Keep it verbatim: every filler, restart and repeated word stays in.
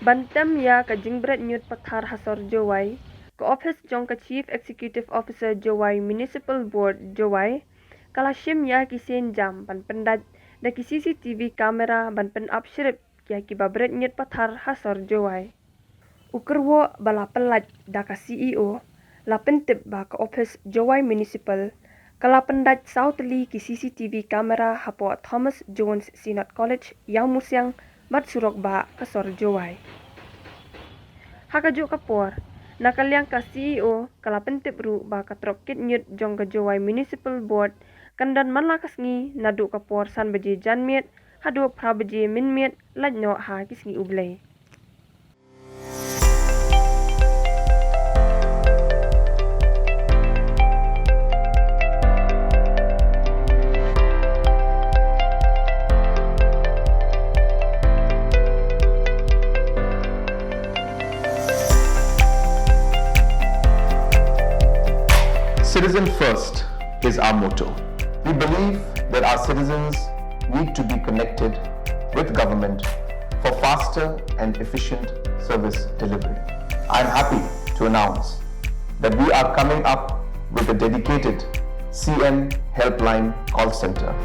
Ban tem ïa ka jingbret ñiut pathar ha sor Jowai, ka ophis jong ka Chief Executive Officer Jowai Municipal Board Jowai ka la shim ïa ki sien jam ban pyndait da ki C C T V camera ban pynap shrip ïa kiba bret ñiut pathar ha sor Jowai. U kyrwoh ba la pyllait da ka C E O la pyntip ba ka ophis Jowai Municipal ka la pyndait saw tylli ki C C T V camera hapoh Thomas Jones Synod College, Ïawmusiang, bad surok bah ka sor Jowai. Ha kajuh ka por, na ka liang ka C E O ka la pyntip ruh ba ka trok kit ñiut jong ka Jowai Municipal Board kan don man la ka sngi naduh ka por san baje janmiet haduh phra baje mynmiet, lait noh ha ki sngi U Blei. Citizen first is our motto. We believe that our citizens need to be connected with government for faster and efficient service delivery. I am happy to announce that we are coming up with a dedicated C M helpline call center.